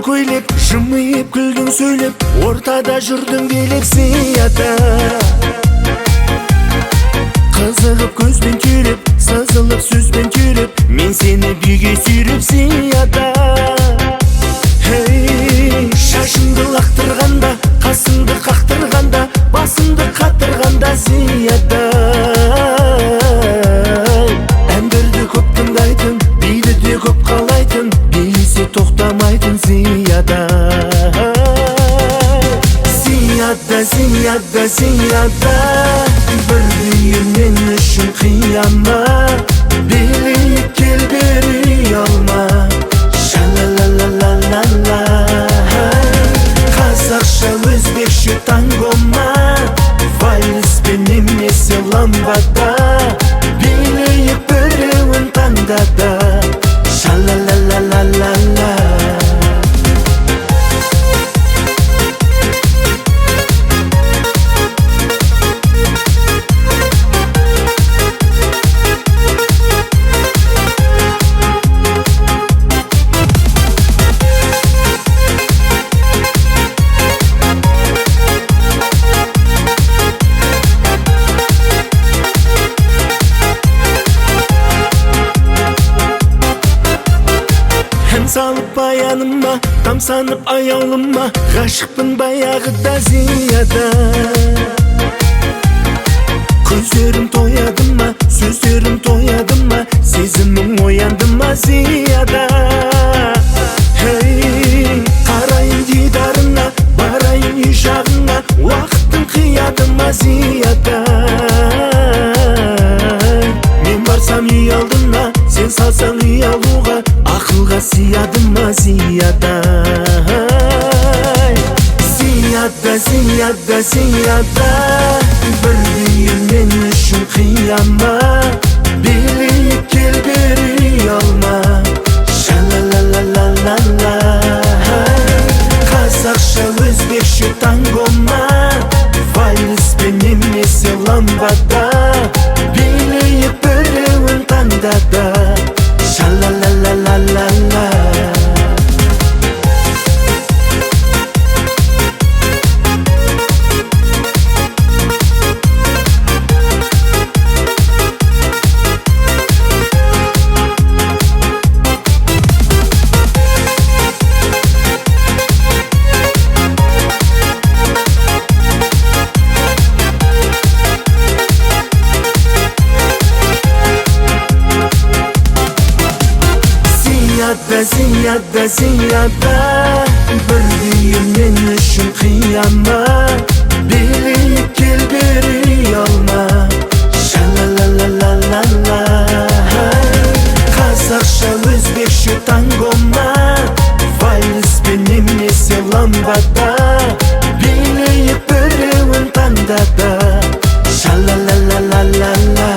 Көйлек, жымиып күлдің сөйлеп, ортада жүрдің билеп Зияда. Қызығып көзбен түйреп, сызылып сөзбен түйреп, мен сені биге сүйреп Зияда. Hey, шашыңды лақтырғанда, қасыңды қақтырғанда, басыңды қатырғанда Зияда. Әндерді көп тыңдайтын, биді де көп қалайтын, билесе тоқтамайтын Зияда. Зияда, Зияда, Зияда, бір күйі мен үшін қияма, билейік кел бері ұялма. Ша-ла-ла-ла-ла-ла-ла. Қазақша, өзбекше танго ма, вальспен немесе ламбада, билейік біреуін таңда да. Ша-ла-ла-ла-ла-ла-ла. Салып баяныма, тамсанып аяулыма, ғашықпын баяғыда Зияда. Көздерім тояды ма, сөздерім тояды ма, сезімім оянды ма Зияда. Hey, қарайын дидарыңа, барайын үй жағыңа, уақыттың қияды ма Зияда. Мен барсам үй алдына, сен салсаң үй алуға, ақылға сияды ма Зияда. Зияда, Зияда, Зияда, бір күйі мен үшін қияма, билейік кел бері ұялма. Ша-ла-ла-ла-ла-ла-ла. Қазақша, өзбекше танго ма, вальспен немесе ламбада, билейік біреуін таңда да. Ша-ла-ла-ла-ла-ла-ла. Зияда, Зияда, Зияда, бір күйі мен үшін қияма, билейік кел бері ұялма. Ша-ла-ла-ла-ла-ла-ла. Қазақша, өзбекше танго ма, вальспен немесе ламбада, билейік біреуін таңда да. Ша-ла-ла-ла-ла-ла-ла.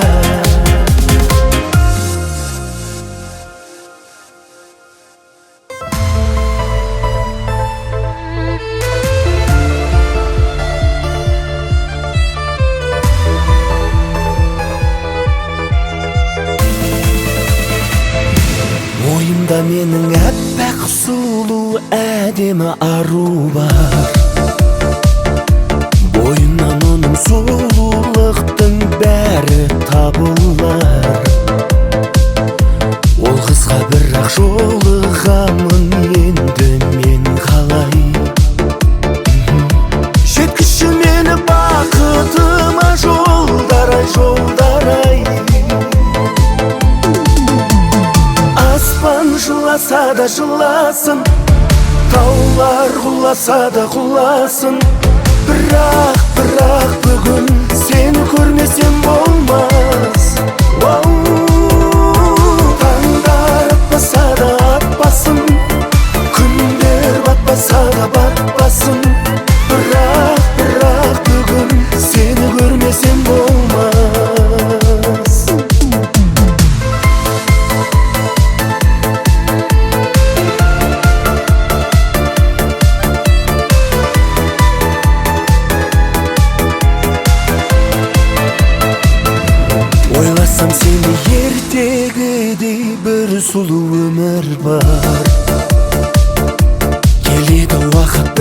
Ойымда менің әппақ сұлу әдемі ару бар, бойынан оның сұлулықтың бәрі табылар. Ол қызға бірақ жолығамын енді мен қалай, жеткізші мені бақытыма жолдар ай, жолдар ай. Аспан жыласа да жыласын, таулар құласа да құласын, бірақ, бірақ бүгін сені көрмесем болмас. Таңдар атпаса да атпасын, күндер батпаса да батпасын, бірақ, бірақ бүгін сені көрмесем болмас. Ойласам сені ертегідей бір сұлу өмір бар,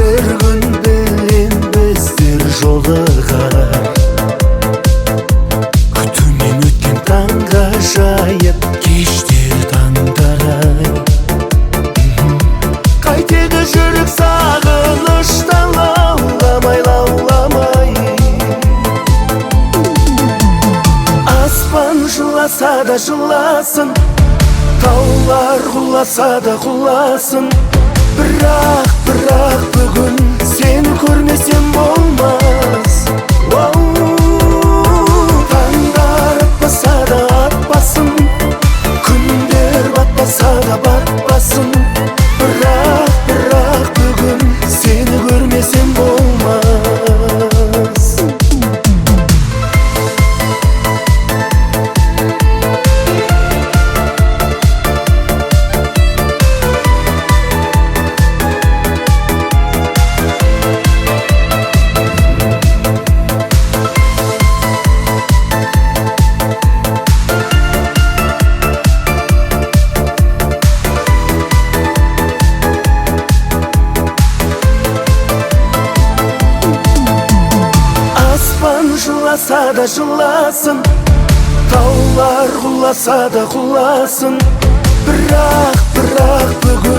Бір күн білем біздер жолығар. Күтумен өткен таңғажайып кештер таңдар ай. Қайтеді жүрек сағыныштан лауламай, лауламай. Аспан жыласа да жыласын, таулар құласа да құласын. Бірақ, бірақ бүгін сені көрмесем болмас. Оу, таңдар атпаса да атпасын, күндер батпаса да батпасын. Бірақ, бірақ бүгін сені көрмесем болмас. Аспан жыласа да жыласын, таулар құласа да құласын. Бірақ, бірақ бүгін